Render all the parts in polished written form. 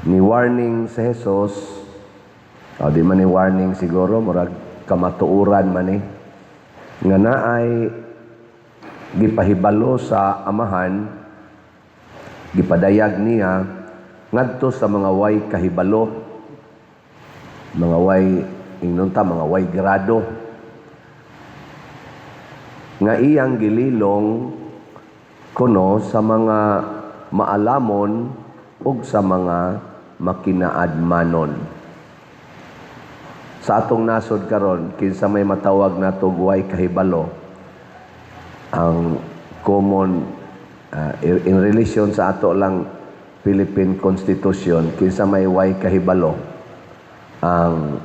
Ni warning sa Jesus, o di man ni warning siguro, murag kamatuoran man ni, nga naay gipahibalo sa Amahan, gipadayag niya ngadto sa mga way kahibalo, mga way ingnon ta, mga way grado, nga iyang gililong kuno sa mga maalamon ug sa mga makinaadmanon. Sa atong nasod karon, kinsa may matawag nato way kahibalo? Ang common in relation sa ato lang Philippine Constitution, kinsa may way kahibalo? Ang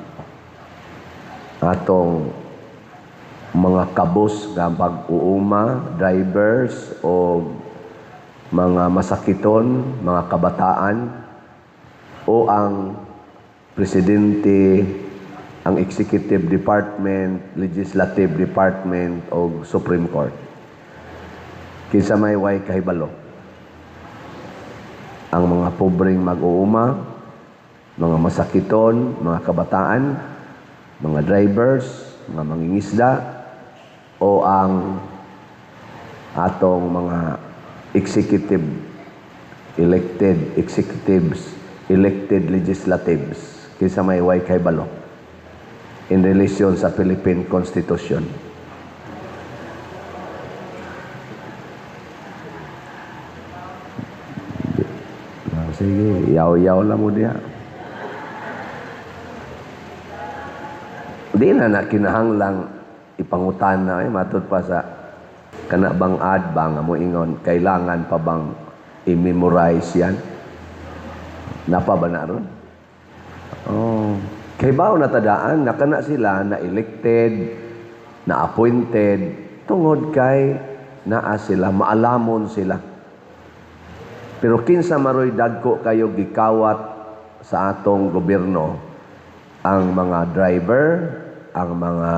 atong mga kabus nga pag-uuma, drivers o mga masakiton, mga kabataan, o ang presidente, ang executive department, legislative department o Supreme Court? Kinsa may way kahibalo? Ang mga pobreng mag-uuma, mga masakiton, mga kabataan, mga drivers, mga mangingisda, o ang atong mga executive, elected executives, elected legislatives? Kinsa may way kahibalo in relation sa Philippine Constitution? Ah, sige, yaw-yaw lang mo diha. Di na na kinahanglang ipangutana eh, matud pa sa kana bang ad ba nga moingon, kailangan pa bang i-memorize yan? Napa ba na ron? Oh. Kay bao na tadaan, nakana sila na elected, na appointed, tungod kay naa sila, maalamon sila. Pero kinsa maroy dagko kayo gikawat sa atong gobyerno? Ang mga driver, ang mga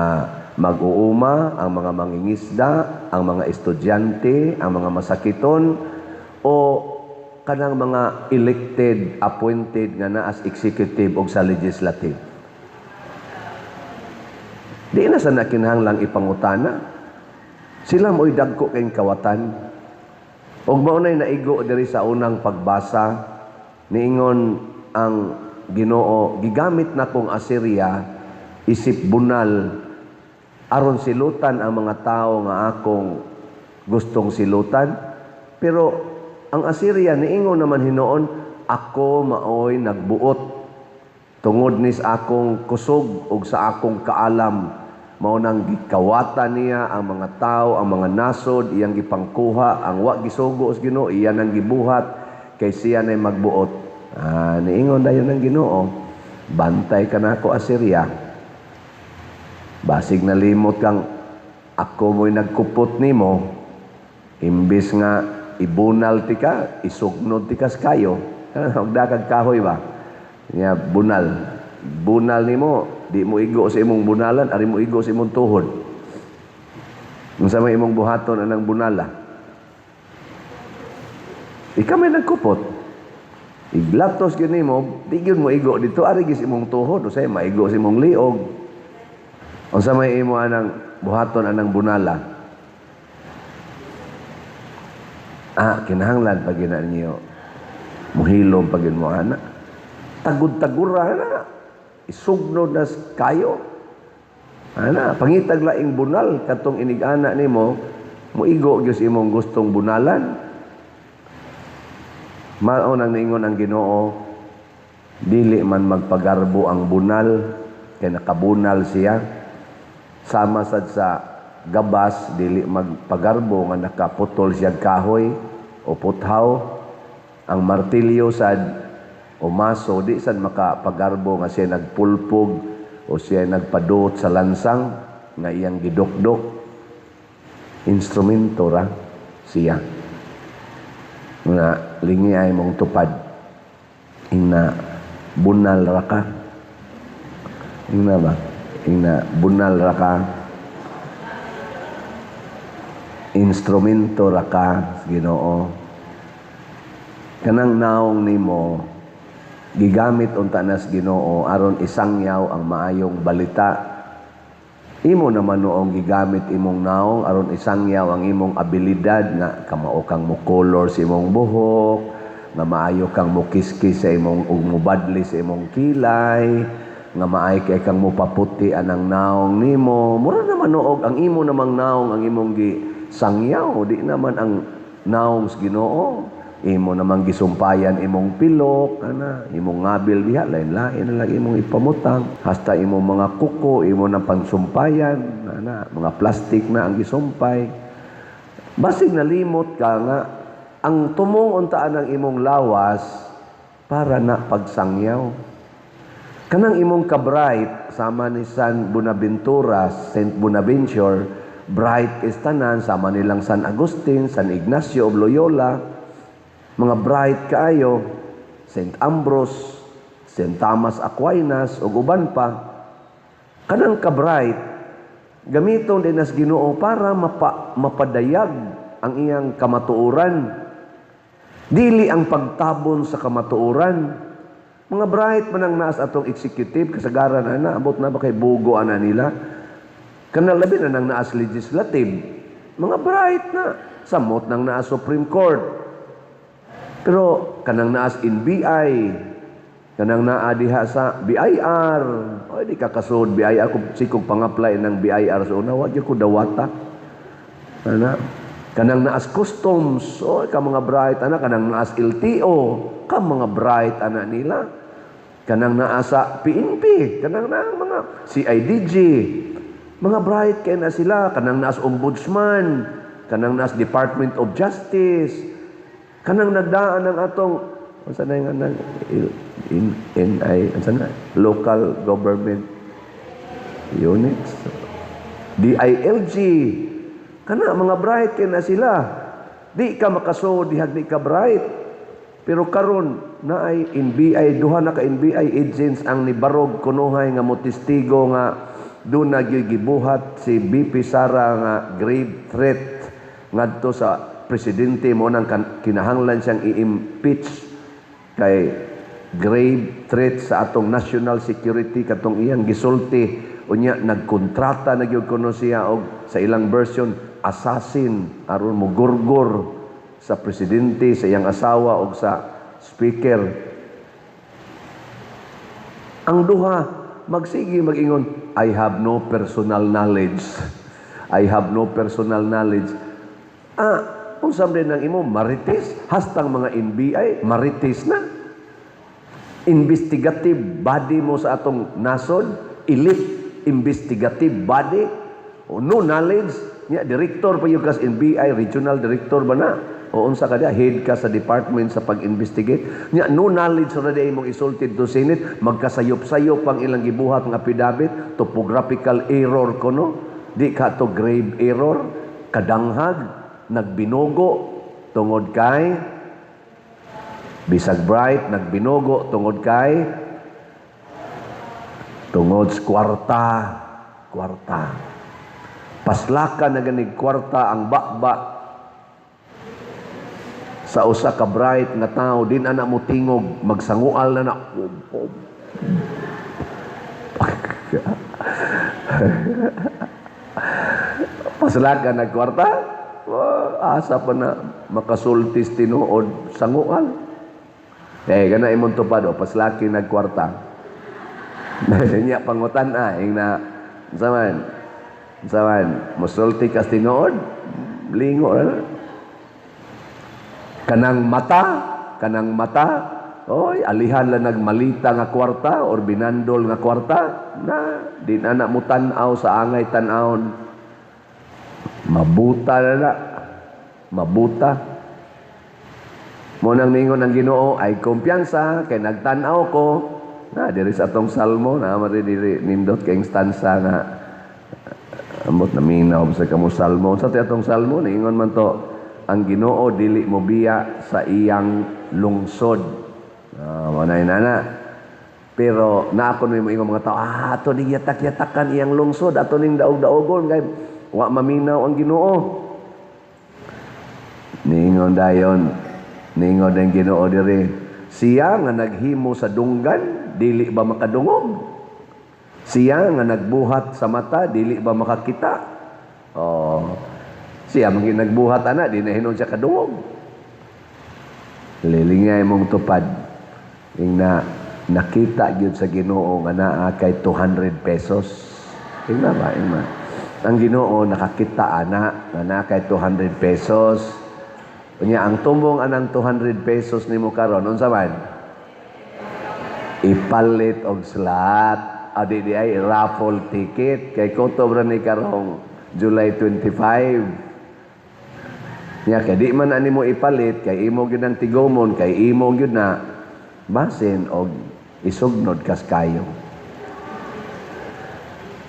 mag-uuma, ang mga mangingisda, ang mga estudyante, ang mga masakiton, o kanang mga elected, appointed nga naa sa executive o sa legislative? Di na sa nakinahanglang ipangutana. Sila mo'y dagko kayong kawatan. Og mao nay naigo diri sa unang pagbasa, niingon ang Ginoo, gigamit na kong Assyria isip bunal aron silutan ang mga tao nga akong gustong silutan. Pero ang Assyria, niingon naman hinuon, ako maoy nagbuot tungod nis akong kusog ug sa akong kaalam. Mao nang gikawatan niya ang mga tao, ang mga nasod, iyang gipangkuha, ang wa gisugo sa Ginoo, iya nang gibuhat kay siya nay magbuot. Niingon dayon ang Ginoo, bantay ka nako, Assyria. Basig nalimot kang ako mo'y nagkupot nimo, imbis nga ibunal ti ka, isugnod ti kas kayo. Huwag kag kahoy ba? Nya bunal. Bunal nimo, di mo igo sa imong bunalan, ari mo igo sa imong tuhod. Unsa may imong buhaton anang bunala? Ikaw may nagkupot. Iglatos gyud nimo, di gyud mo igo dito, ari gyud sa imong tuhod, usay maigo sa imong liog. Unsa may imo anang buhaton anang bunala? Kinahanglan pa gyud na ninyo. Muhilom pa gyud mo ana. Tagud-tagura na. Isugnod na kayo. Ana, pangitag laing bunal katong inig-ana nimo, muigo gyud sa imong gustong bunalan. Mao nang niingon ang Ginoo, dili man magpagarbo ang bunal kay nakabunal siya. Sama sad sa gabas, dili magpagarbo nga nakaputol siya kahoy o puthaw. Ang martilyo sad o maso, di sad makapagarbo nga siya nagpulpog o siya nagpaduot sa lansang nga iyang gidukdok. Instrumento ra siya nga lingi ay mong tupad. Ingna bunal ra ka. Ingna ba? Ingna bunal ra ka. Instrumento ra ka sa Ginoo. Kanang naong nimo Gigamit unta nas Ginoo aron isangyaw ang maayong balita. Imo naman noong gigamit imong naong aron isangyaw ang imong abilidad nga kamao kang mo-color sa imong buhok, nga maayo kang mokiskis sa imong ug mobadli sa imong kilay, nga maay kay kang mopaputi anang naong nimo. Mura naman noog ang imo namang naong ang imong gisangyaw, di naman ang naong sa Ginoo. Imo namang gisumpayan imong pilok ana, imong ngabil diha, lain-lain na lang imong ipamutang, hasta imong mga kuko imo nang pansumpayan ana, mga plastic na ang gisumpay. Basig nalimot ka nga ang tumong untaan ng imong lawas para na pagsangyaw. Kanang imong ka-bright sama ni San Bonaventura, Saint Bonaventure, bright is tanan, sama nilang San Agustin, San Ignacio of Loyola, mga bright kaayo, Saint Ambrose, Saint Thomas Aquinas ug uban pa. Kanang ka-bright gamiton din nas Ginoo para mapadayag ang iyang kamatuoran. Dili ang pagtabon sa kamatuoran. Mga bright man ang naas atong executive, kasagaran ana, abot na ba kay bugo ana nila? Kanang labi na nang naas legislative, mga bright na, samot nang naas Supreme Court. Pero kanang naas NBI, kanang naa diha sa BIR, oy, di ka kasud BIR kung sikog pang-apply ng BIR sa una, wa gyud ko dawata. Ana, kanang naas customs, oy, ka mga bright ana, kanang naas LTO, ka mga bright ana nila. Kanang naa sa PNP, kanang naa mga CIDG, mga bright kay na sila, kanang naas ombudsman, kanang naas Department of Justice, kanang nagdaan ng atong unsa na yung anang in NI, unsa na, local government units, DILG, kana mga bright kay na sila. Di ka makasud dihag di ka bright. Pero karon naay NBI, duha na ka NBI agents ang nibarog kunuhay nga motestigo nga doon na gyud gibuhat si VP Sara nga grave threat ngadto sa presidente mo nang kinahanglan siyang i-impeach kay grave threat sa atong national security katong iyang gisulti. Unya nagkontrata na gyud kuno siya og sa ilang version assassin aron mo gurgor sa presidente, sa iyang asawa og sa speaker. Ang duha magsige mag-ingon, "I have no personal knowledge. I have no personal knowledge." Ah, unsa man ang imo marites? Hastang mga NBI marites na. Investigative body mo sa atong nasod, elite investigative body, o no knowledge nya. Director pa gyud kas NBI, regional director ba na o unsa ka diha, head ka sa department sa pag-investigate nya, no knowledge ra di imong isulti to Senate. Magkasayop-sayop ang ilang gibuhat nga affidavit, topographical error kuno, di ka to grave error. Kadanghag nagbinugo tungod kay bisag bright, nagbinugo tungod kay tungod sa kwarta, kwarta. Paslaka na ganig kwarta ang baba sa usa ka bright nga tao, din ana mo tingog, magsangual na na. Paslaka nagkwarta, oh, asa pa na makasultis tinuod, sangual. Eh, gana imong tupad, o paslaki nagkwarta. Nya pangutan ah, ing na unsa man? Unsa man? Musulti kas tinuod, lingo ra na. Kanang mata, kanang mata, oy, alihan lang nagmalita nga kwarta or binandol nga kwarta, na di na na mo tan-aw sa angay tan-awon. Mabuta na na. Mabuta. Mo nang ningon ang Ginoo ay kumpiyansa kay nagtan-aw ko na diri sa atong salmo na mari diri nindot kay stanza nga ambot na minaw sa kamo salmo. Sa atong salmo niingon man to ang Ginoo dili mo biya sa iyang lungsod. Ah, manay nana. Pero na ako mo ingon mga tao, ah, ato ni yatak-yatakan iyang lungsod, ato ning daog-daogon kay wa maminaw ang Ginoo. Niingon dayon, niingon ang Ginoo diri. Siya nga naghimo sa dunggan, dili ba makadungog? Siya nga nagbuhat sa mata, dili ba makakita? Oh, siya man nagbuhat ana, di na hinuon siya kadungog. Lilingay mong tupad. Ing na nakita gyud sa Ginoo nga naa kay 200 pesos. Ingna ba, ingna? Ang Ginoo nakakita ana nga naa kay 200 pesos. Unya ang tumbong anang 200 pesos nimo karon, unsa man? Ipalit og slot. Adi di ay raffle ticket kay kutob ra ni karong July 25. Nya kay di man ani mo ipalit kay imo gyud ang tigomon, kay imo gyud na basin og isugnod kas kayo.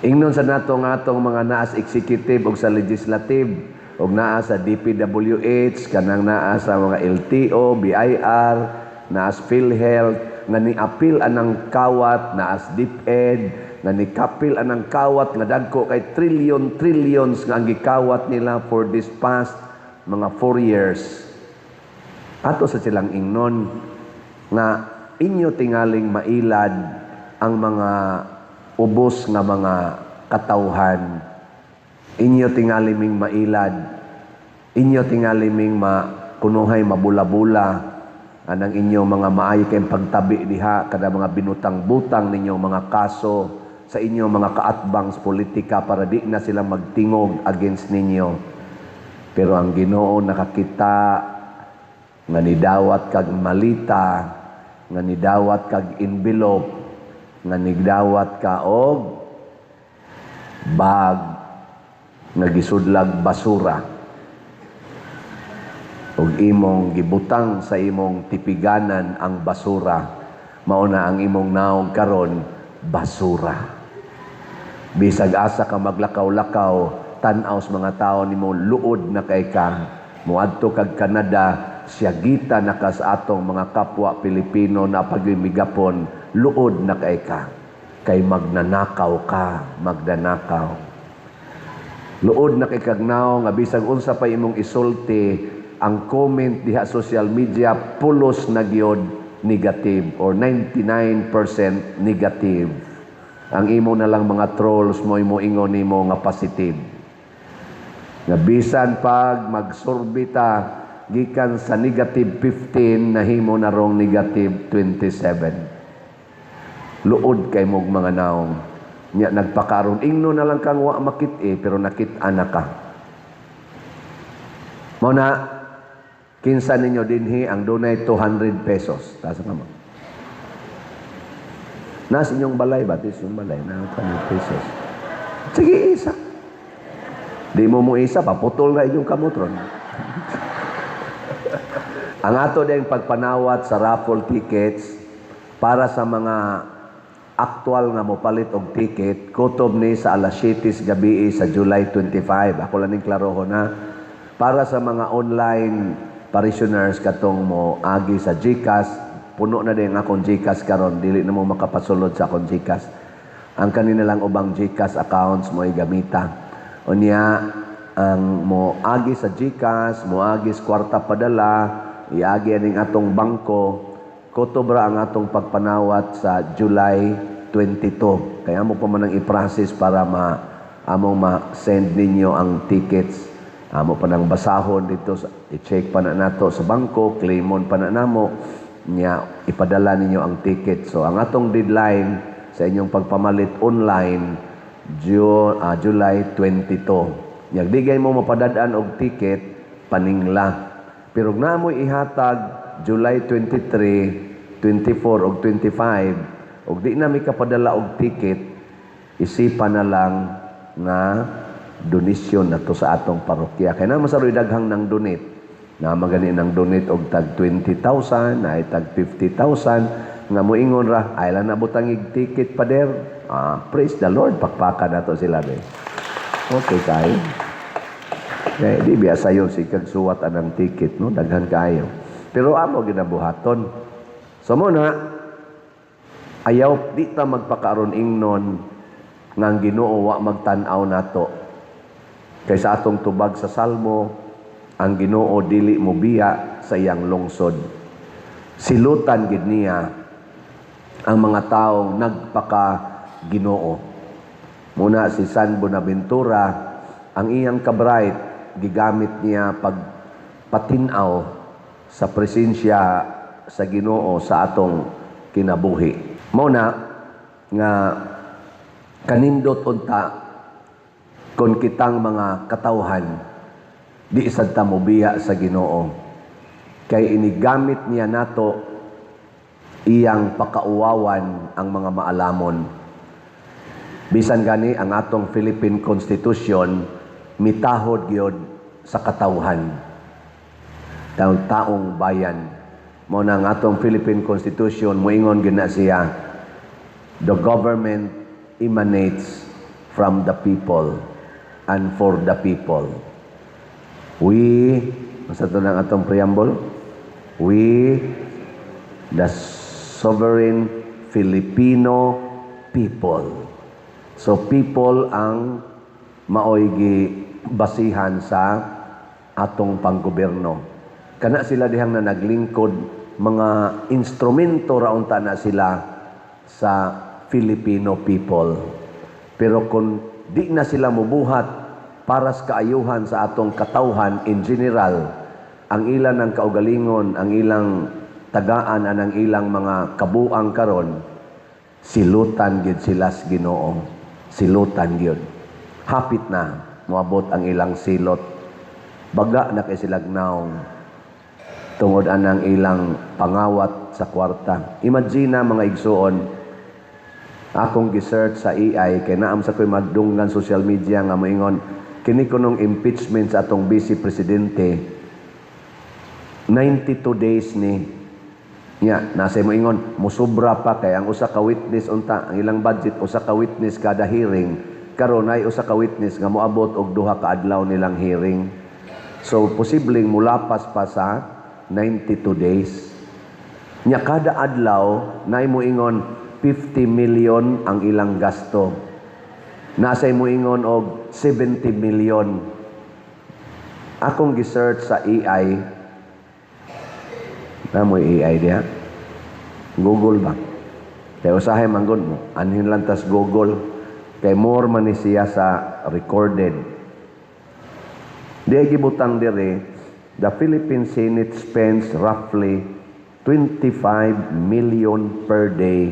Ingnon sa nato nga atong mga naas executive og sa legislative og naa sa DPWH, kanang naa sa mga LTO, BIR, naas PhilHealth nga ni-apil anang kawat, naas DepEd nga ni-apil anang kawat nga dagko kay trillion trillions nga ang gikawat nila for this past mga 4 years. Ato sa silang ingnon nga inyo tingaling mailad ang mga ubos nga mga katawhan. Inyo tingali ming mailad. Inyo tingali ming makunuhay mabula-bula anang inyong mga maayo kayong pagtabi diha kada mga binutang-butang ninyong mga kaso sa inyong mga kaatbang sa politika para di na sila magtingog against ninyo. Pero ang Ginoo nakakita nga nidawat kag malita, nga nidawat kag envelope, nga nidawat ka og bag nga gisudlag basura ug imong gibutang sa imong tipiganan ang basura. Mao na ang imong naong karon, basura. Bisag asa ka maglakaw-lakaw, tan-aw sa mga tao nimo, luod na kay ka. Moadto kag Canada, siyagita na ka sa atong mga kapwa Pilipino na pagmigapon, luod na kay ka. Kay magnanakaw ka, magnanakaw. Luod na kay kag naong nga bisag unsa pa imong isulti, ang comment diha social media pulos na gyud negative or 99% negative. Ang imo na lang mga trolls mo imo ingon nimo nga positive. Nga bisan pag magsurbita gikan sa negative 15, nahimo na rong negative 27. Luod kay mog mga naong. Nya nagpakaron ingno na lang kang wa makit-i, pero nakit-a na ka. Mao na, kinsa ninyo dinhi ang dunay 200 pesos? Taas ka mo. Nas inyong balay ba? Tis yung balay na 200 pesos. Sige, isa. Di mo mo isa, paputol na inyong kamot ron. Ang ato din pagpanawat sa raffle tickets para sa mga aktual nga mopalit og ticket, kutob ni sa alas 7 sa gabi sa July 25. Ako lang ning klarohon na. Para sa mga online parishioners katong mo agi sa GCash, puno na din akong GCash karon, dili na mo makapasulod sa akong GCash. Ang kanina lang ubang GCash accounts mo gamita. Unya ang mo agi sa GCash, mo agi sa Kwarta Padala, iagi aning atong bangko, kutob ra ang atong pagpanawat sa July 22. Kaya mo pa man ang i-process para ma among ma-send ninyo ang tickets. Amo pa nang basahon dito, i-check pa na nato sa bangko, claimon pa na namo, nya ipadala ninyo ang ticket. So ang atong deadline sa inyong pagpamalit online, July 22. Nya digay mo mapadad-an og ticket, paningla. Pero kung namoy ihatag July 23, 24 og 25, og di na mi kapadala og ticket, isipan na lang nga donasyon na to sa atong parokya. Kaya naman sa daghang nang donate. Na magani nang donate og tag 20,000, na tag 50,000, nga moingon ra, ay lang nabutang ig ticket, pader. Ah, praise the Lord, pakpakan na to sila be. Okay kayo. Kaya di biya sayo si kag suwat anang ticket, no, daghan kayo. Pero amo ginabuhaton. So mo na ayaw di ta magpakaron ingnon nga ang Ginoo wa magtan-aw nato. Kay sa atong tubag sa Salmo, ang Ginoo dili mobiya sa iyang lungsod. Silutan gid niya ang mga taong nagpaka Ginoo. Muna si San Bonaventura, ang iyang kabright gigamit niya pag patinaw sa presensya sa Ginoo sa atong kinabuhi. Mao na nga kanindot unta kung kitang mga katawhan di sad ta mobiya sa Ginoo, kay inigamit niya nato iyang pakauwawan ang mga maalamon. Bisan gani ang atong Philippine Constitution mitahod gyud sa katawhan, taong taong bayan. Mao na ang atong Philippine Constitution moingon gyud na siya, "The government emanates from the people and for the people." We, masa to ng atong preamble? "We, the sovereign Filipino people." So people ang maoy basihan sa atong panggobyerno. Kana sila dihang na naglingkod, mga instrumento ra unta na sila sa Filipino people. Pero kung di na sila mubuhat para sa kaayuhan sa atong katawhan in general, ang ilan ng kaugalingon, ang ilang tagaan ang ilang mga kabuang karon, silutan gid sila sa Ginoo. Silutan gyud. Hapit na moabot ang ilang silot. Baga na kay sila nawong tungod anang ilang pangawat sa kwarta. Imagine na, mga igsuon, akong gi-search sa AI kay naam sa ko'y madunggan social media nga moingon kini kunong impeachment sa atong vice presidente 92 days ni nya. Nasa moingon musubra pa kay ang usa ka witness unta ang ilang budget, usa ka witness kada hearing. Karon ay usa ka witness nga moabot og 2 ka adlaw nilang hearing, so posibleng mulapas pa sa 92 days nya. Kada adlaw nay moingon 50 million ang ilang gasto, nasa moingon og 70 million. Akong gi-search sa AI na mo, AI diha, Google ba, kay usahay man gud mo anhin lang tas Google kay more man ni siya sa recorded. Di gibutang dire, the Philippine Senate spends roughly 25 million per day.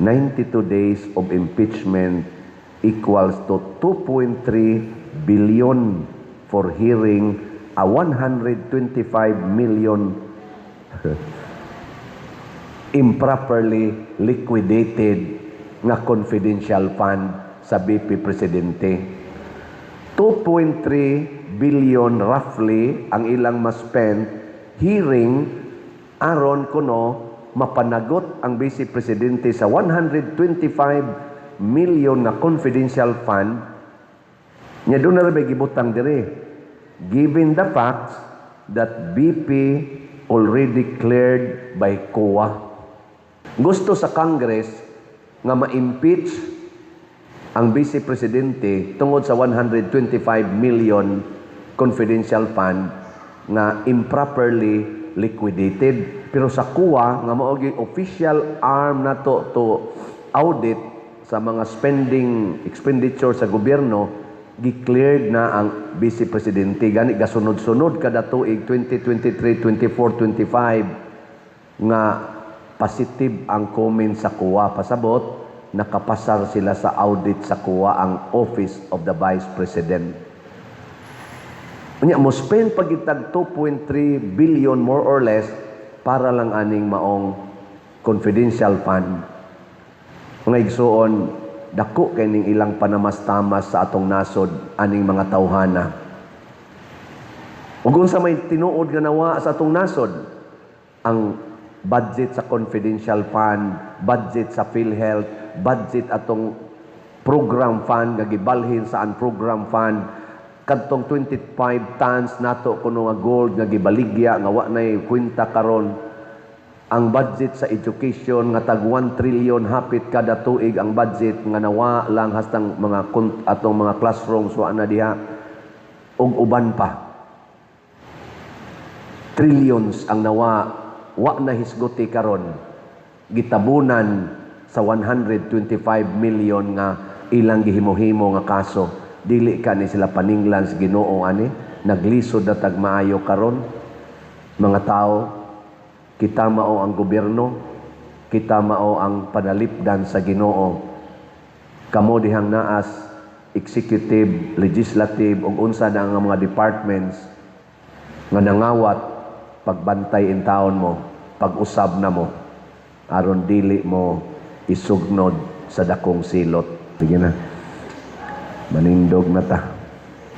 92 days of impeachment equals to 2.3 billion for hearing a 125 million improperly liquidated nga confidential fund sa BP Presidente. 2.3 billion roughly ang ilang ma-spend hearing aron kuno mapanagot ang Vice Presidente sa 125 million na confidential fund nya. Doon na rin gibutang dire, "Given the facts that BP already cleared by COA." Gusto sa Congress nga ma-impeach ang Vice Presidente tungod sa 125 million confidential fund nga improperly liquidated. Pero sa COA nga mao gyud official arm nato to audit sa mga spending expenditure sa gobyerno, gi-cleared na ang Vice Presidente. Gani gasunod-sunod kada tuig 2023, 24, 25 nga positive ang comment sa COA. Pasabot, nakapasar sila sa audit sa COA, ang Office of the Vice President. Unya mo spend pagitag 2.3 billion more or less para lang aning maong confidential fund. Mga igsuon, dako kay ning ilang panamastamas sa atong nasod aning mga tawhana. Ug unsa may tinuod nga nawa sa atong nasod? Ang budget sa confidential fund, budget sa PhilHealth, budget atong program fund nga gibalhin sa ang program fund, kadtong 25 tons nato kuno nga gold nga gibaligya nga wa nay kwenta karon, ang budget sa education nga tag 1 trillion hapit kada tuig ang budget nga nawa lang hastang mga atong mga classrooms wa na diha, ug uban pa. Trillions ang nawa. wa na hisguti karon, gitabunan sa 125 million nga ilang gihimo-himo nga kaso. Dili ka ni sila paninglan sa Ginoo ani? Naglisod na tag maayo karon, mga tao. Kita mao ang gobyerno, kita mao ang panalipdan sa Ginoo. Kamo dihang naas executive, legislative ug unsa na ang mga departments nga nangawat, pagbantay in taon mo, pag-usab na mo aron dili mo isugnod sa dakong silot. Sige na. Manindog na ta.